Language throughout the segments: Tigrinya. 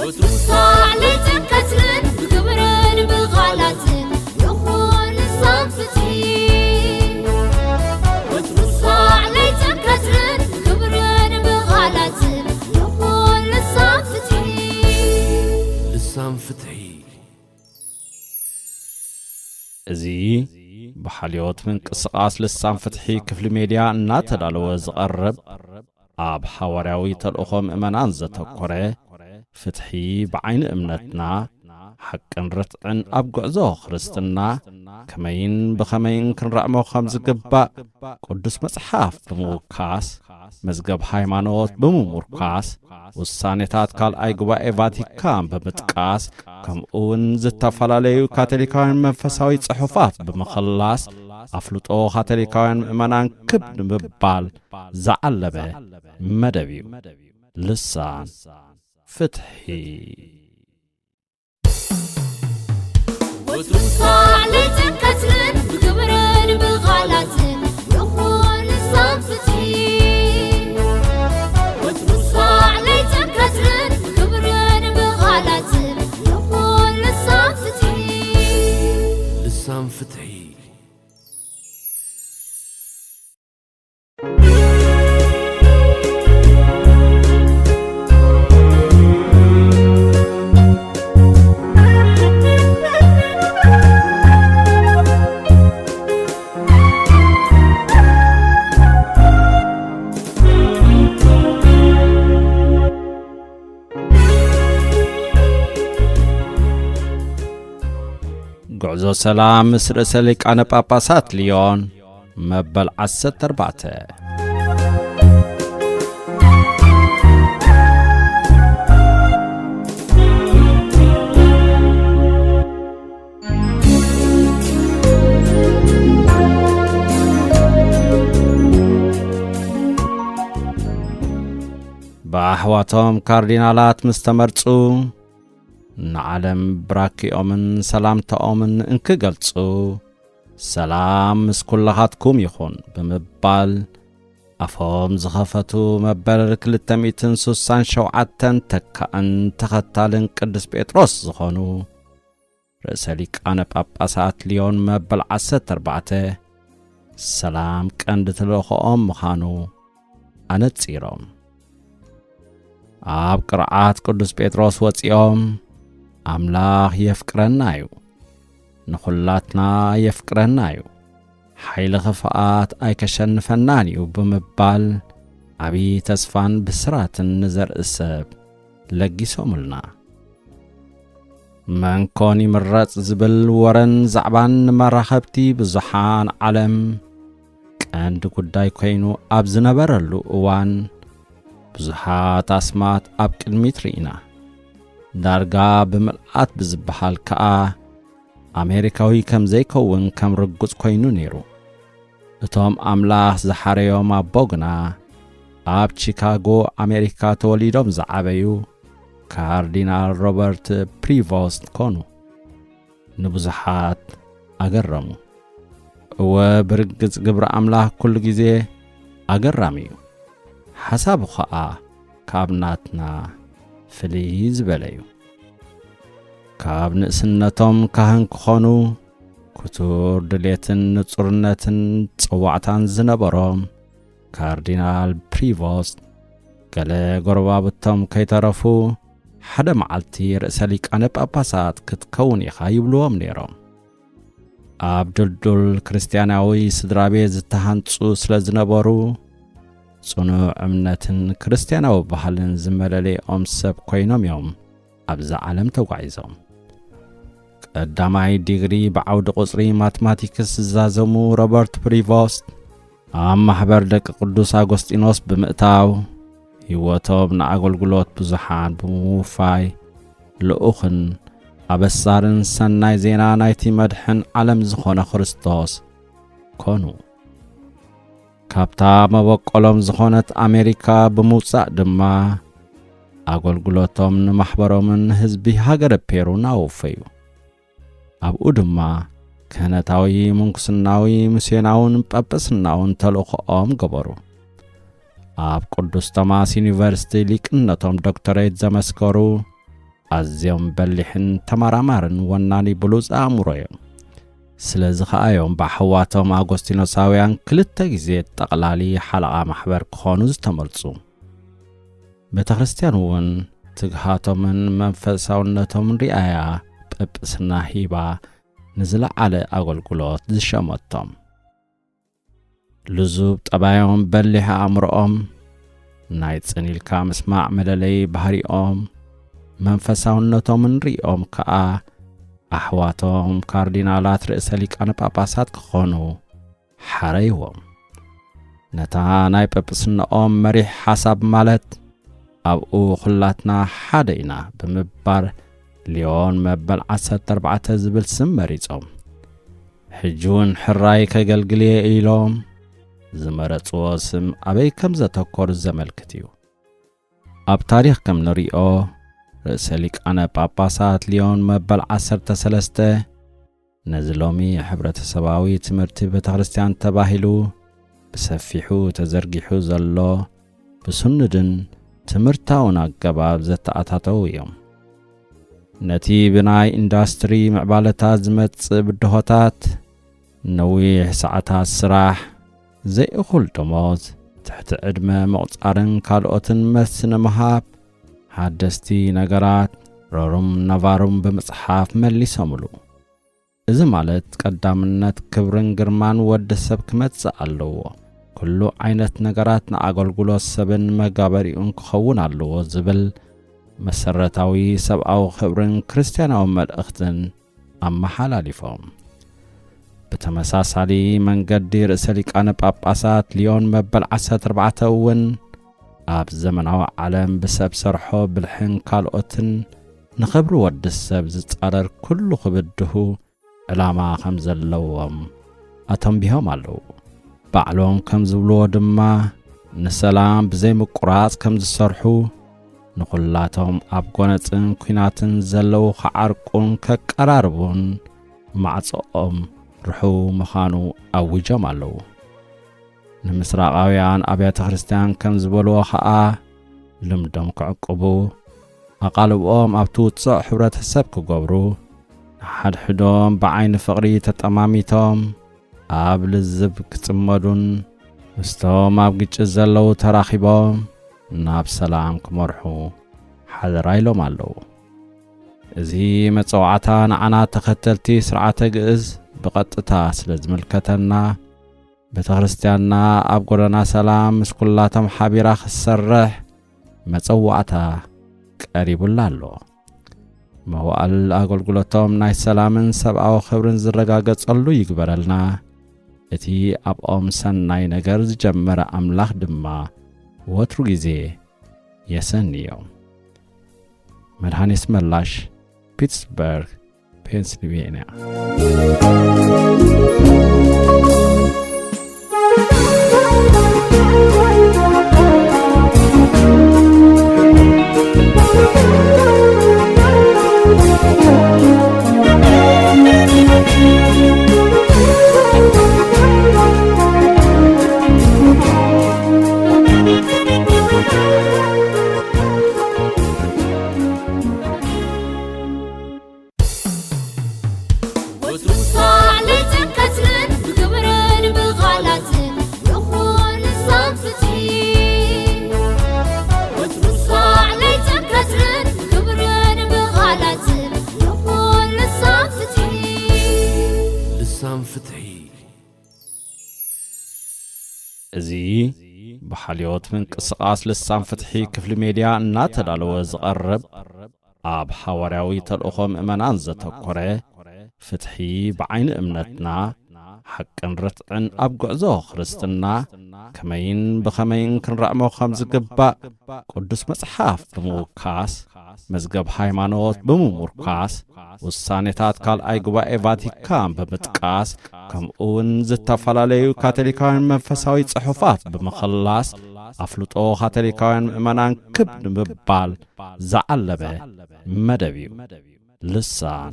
ወትሩ ሳዕ ለይትን ቀትርን ብግብርን ብቓላትን ይኹን ልሳን ፍትሒ። ወትሩ ሳዕ ለይትን ቀትርን ብግብርን ብቓላትን ይኹን ልሳን ፍትሒ። ልሳን ፍትሒ። እዚ ብሓልዮት ምንቅስቓስ ልሳን ፍትሒ ክፍሊ ሜድያ እናተዳለወ ዝቐርብ፣ ኣብ ሓዋርያዊ ተልእኾ ምእመናን ዘተኮረ፣ ፍትሒ ብዓይኒ እምነትና፣ ሓቅን ርትዕን ኣብ ጉዕዞ ክርስትና ከመይን ብኸመይን ክንረዕሞ ከም ዝግባእ ቅዱስ መጽሓፍ ብምውካስ፣ መዝገብ ሃይማኖት ብምሙርኳስ፣ ውሳኔታት ካልኣይ ጉባኤ ቫቲካን ብምጥቃስ፣ ከምኡ እውን ዝተፈላለዩ ካቶሊካውያን መንፈሳዊ ጽሑፋት ብምኽላስ፣ ኣፍልጦ ካቶሊካውያን ምእመናን ክብ ንምባል ዝዓለመ መደብ እዩ። ልሳን ፍትሒ። ወትሩ ሳዕ ለይትን ቀትርን ብግብርን ብቓላትን ይኹን ልሳን ፍትሒ። ወትሩ ሳዕ ለይትን ቀትርን ብግብርን ብቓላትን ይኹን ልሳን ፍትሒ። ልሳን ፍትሒ። ጉዕዞ ሰላም ምስ ርእሰ ሊቃነ ጳጳሳት ልዮን መበል ዓሰርተ ኣርባዕተ። ብኣሕዋቶም ካርዲናላት ምስ ተመርጹ፣ ንዓለም ብራኪኦምን ሰላምታኦምን እንክገልጹ፣ "ሰላም ምስ ኩላኻትኩም ይኹን" ብምባል ኣፎም ዝኸፈቱ መበል ክልተ ሚእትን ስሳን ሸውዓተን ተካእን ተኸታልን ቅዱስ ጴጥሮስ ዝኾኑ ርእሰ ሊቃነ ጳጳሳት ሊዮን መበል ዓሰርተ ኣርባዕተ፣ ሰላም ቀንዲ ተልእኾኦም ምዃኑ ኣነጺሮም። ኣብ ቅርዓት ቅዱስ ጴጥሮስ ወጺኦም፣ "ኣምላኽ የፍቅረና እዩ፣ ንኹላትና የፍቅረና እዩ፣ ሓይሊ ክፍኣት ኣይከሸንፈናን እዩ" ብምባል፣ ዓቢ ተስፋን ብስራትን ንዘርኢ ሰብ ለጊሶምልና። መን ኮን ይምረጽ ዝብል ወረን ዛዕባን ንመራኸብቲ ብዙሓን ዓለም ቀንዲ ጉዳይ ኮይኑ ኣብ ዝነበረሉ እዋን፣ ብዙሓት ኣስማት ኣብ ቅድሚት ርኢና። ዳርጋ ብምልኣት ብዝበሃል ከኣ ኣሜሪካዊ ከም ዘይከውን ከም ርጉጽ ኮይኑ ነይሩ። እቶም ኣምላኽ ዝሓረዮም ኣቦ ግና፣ ኣብ ቺካጎ ኣሜሪካ ተወሊዶም ዝዓበዩ ካርዲናል ሮበርት ፕሪቮስት ኮኑ። ንብዙሓት ኣገረሙ። እወ፣ ብርግጽ ግብሪ ኣምላኽ ኩሉ ግዜ ኣገራሚ እዩ። ሓሳቡ ኸኣ ካብ ናትና ፍልይ ዝበለ እዩ። ካብ ንእስነቶም ካህን ክኾኑ ክቱር ድሌትን ንጹርነትን ጸዋዕታን ዝነበሮም ካርዲናል ፕሪቮስት፣ ገለ ጎረባብቶም ከይተረፉ፣ "ሓደ መዓልቲ ርእሰ ሊቃነ ጳጳሳት ክትከውን ኢኻ" ይብልዎም ነይሮም። ኣብ ድልዱል ክርስትያናዊ ስድራ ቤት ዝተሃንጹ ስለ ዝነበሩ፣ ጽኑዕ እምነትን ክርስትያናዊ ባህልን ዝመለለኦም ሰብ ኮይኖም እዮም ኣብዛ ዓለም ተጓዒዞም። ቀዳማይ ዲግሪ ብዓውዲ ቁጽሪ ማትማቲክስ ዝዛዘሙ ሮበርት ፕሪቮስት፣ ኣብ ማሕበር ደቂ ቅዱስ ኣጎስጢኖስ ብምእታው፣ ህይወቶም ንኣገልግሎት ብዙሓን ብምውፋይ፣ ልኡኽን ኣበሳርን ሰናይ ዜና ናይቲ መድሕን ዓለም ዝኾነ ክርስቶስ ኮኑ። ካብታ መበቆሎም ዝኾነት ኣሜሪካ ብምውጻእ ድማ፣ ኣገልግሎቶም ንማሕበሮምን ህዝቢ ሃገረ ፔሩን ኣወፈዩ። ኣብኡ ድማ ክህነታዊ፣ ምንኩስናዊ፣ ሚስዮናውን ጳጳስናውን ተልእኾኦም ገበሩ። ኣብ ቅዱስ ቶማስ ዩኒቨርሲቲ ሊቅነቶም ዶክተሬት ዘመስከሩ ኣዝዮም በሊሕን ተመራማርን ወናኒ ብሉጽ ኣእምሮ እዮም። ስለዚ ኸኣ እዮም ብኣሕዋቶም ኣጎስቲኖሳውያን ክልተ ግዜ ጠቕላሊ ሓለቓ ማሕበር ክኾኑ ዝተመርጹ። ቤተ ክርስቲያን እውን ትግሃቶምን መንፈሳውነቶምን ሪኣያ ጵጵስና ሂባ ንዝለዓለ ኣገልግሎት ዝሸመቶም። ልዙብ ጠባዮም በሊሕ ኣእምሮኦም ናይ ጽን ኢልካ ምስማዕ መለለይ ባህሪኦም መንፈሳውነቶምን ሪኦም ከኣ ኣሕዋቶም ካርዲናላት ርእሰ ሊቃነ ጳጳሳት ክኾኑ ሓረይዎም። ነታ ናይ ጵጵስናኦም መሪሕ ሓሳብ ማለት ኣብኡ ኩላትና ሓደ ኢና ብምባል ሊዮን መበል ዓሰርተ ኣርባዕተ ዝብል ስም መሪጾም። ሕጂ እውን ሕራይ ከገልግል እየ ኢሎም ዝመረጽዎ ስም ኣበይ ከም ዘተኮሩ ዘመልክት እዩ። ኣብ ታሪኽ ከም ንሪኦ ርእሰ ሊቃነ ጳጳሳት ሊዮን መበል ዓሰርተ ሰለስተ ነዚ ሎሚ ሕብረተሰባዊ ትምህርቲ ቤተ ክርስቲያን ተባሂሉ ብሰፊሑ ተዘርጊሑ ዘሎ ብስኑድን ትምህርታውን ኣገባብ ዘተኣታተዉ እዮም። ነቲ ብናይ ኢንዳስትሪ ምዕባለታት ዝመጽእ ብድሆታት ነዊሕ ሰዓታት ስራሕ፣ ዘይእኹል ደሞዝ፣ ትሕቲ ዕድመ ምቑጻርን ካልኦትን መልሲ ንምሃብ ሓደስቲ ነገራት ሮሩም ነቫሩም ብምጽሓፍ መሊሶምሉ። እዚ ማለት ቀዳምነት ክብርን ግርማን ወዲ ሰብ ክመጽእ ኣለዎ። ኩሉ ዓይነት ነገራት ንኣገልግሎት ሰብን መጋበሪኡን ክኸውን ኣለዎ ዝብል መሰረታዊ ሰብኣዊ ክብርን ክርስትያናዊ መልእኽትን ኣመሓላሊፎም። ብተመሳሳሊ መንገዲ ርእሰ ሊቃነ ጳጳሳት ሊዮን መበል ዓሰርተ ኣርባዕተ እውን ኣብ ዘመናዊ ዓለም ብሰብ ሰርሖ ብልሕን ካልኦትን ንኽብሪ ወዲ ሰብ ዝጻረር ኩሉ ክብድሁ ዕላማ ከም ዘለዎም ኣተንቢሆም ኣለዉ። ባዕሎም ከም ዝብልዎ ድማ ንሰላም ብዘይምቁራጽ ከም ዝሰርሑ ንኹላቶም ኣብ ጎነጽን ኲናትን ዘለዉ ክዓርቁን ከቀራርቡን ማዕጾኦም ርሑው ምዃኑ ኣዊጆም ኣለዉ። ንምስራቓውያን ኣብያተ ክርስቲያን ከም ዝበልዎ ኸኣ ልምዶም ክዕቅቡ ኣቓልብኦም ኣብቲ ውጹዕ ሕብረተሰብ ክገብሩ ንሓድሕዶም ብዓይኒ ፍቕሪ ተጠማሚቶም ኣብ ልዝብ ክጽመዱን ምስቶም ኣብ ግጭት ዘለዉ ተራኺቦም ናብ ሰላም ክመርሑ ሓደራ ኢሎም ኣለዉ። እዚ መጸዋዕታ ንዓና ተኸተልቲ ስርዓተ ግእዝ ብቐጥታ ስለ ዝምልከተና ቤተ ክርስቲያንና ኣብ ጎደና ሰላም ምስ ኩላቶም ሓቢራ ክትሰርሕ መጸዋዕታ ቀሪቡላ ኣሎ። መዋእል ኣገልግሎቶም ናይ ሰላምን ሰብኣዊ ክብርን ዝረጋገጸሉ ይግበረልና። እቲ ኣብኦም ሰናይ ነገር ዝጀመረ ኣምላኽ ድማ ወትሩ ግዜ የሰንዮም። መድሃኔስ መላሽ፣ ፒትስበርግ፣ ፔንስልቬንያ። ወትሩ ሳዕ ለይትን ቀትርን ብግብርን ብቓላትን ንኹን ንሳብ ፍትሒ። ወትሩ ሳዕ ለይትን ቀትርን ብግብርን ብቓላትን ንኹን ንሳብ ፍትሒ። ልሳን ፍትሒ። እዚ ብሓልዮት ምንቅስቓስ ልሳን ፍትሒ ክፍሊ ሜድያ እናተዳለወ ዝቐርብ ኣብ ሓዋርያዊ ተልእኾ ምእመናን ዘተኮረ ፍትሒ ብዓይኒ እምነትና ሓቅን ርትዕን ኣብ ጉዕዞ ክርስትና ከመይን ብኸመይን ክንረዕሞ ከም ዝግባእ ቅዱስ መጽሓፍ ብምውካስ መዝገብ ሃይማኖት ብምሙርካስ ውሳኔታት ካልኣይ ጉባኤ ቫቲካን ብምጥቃስ ከምኡ እውን ዝተፈላለዩ ካቶሊካውያን መንፈሳዊ ጽሑፋት ብምኽላስ ኣፍልጦ ካቶሊካውያን ምእመናን ክብ ንምባል ዝዓለመ መደብ እዩ። ልሳን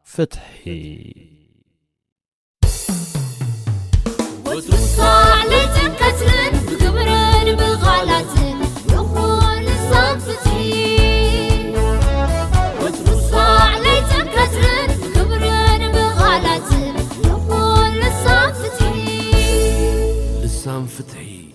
ፍትሒ። ወትሩ ሳዕ ለይትን ቀትርን ብግብርን ብቓላትን ንኹን ንሳብ ፍትሒ። ሰላም፣ ፍትሒ፣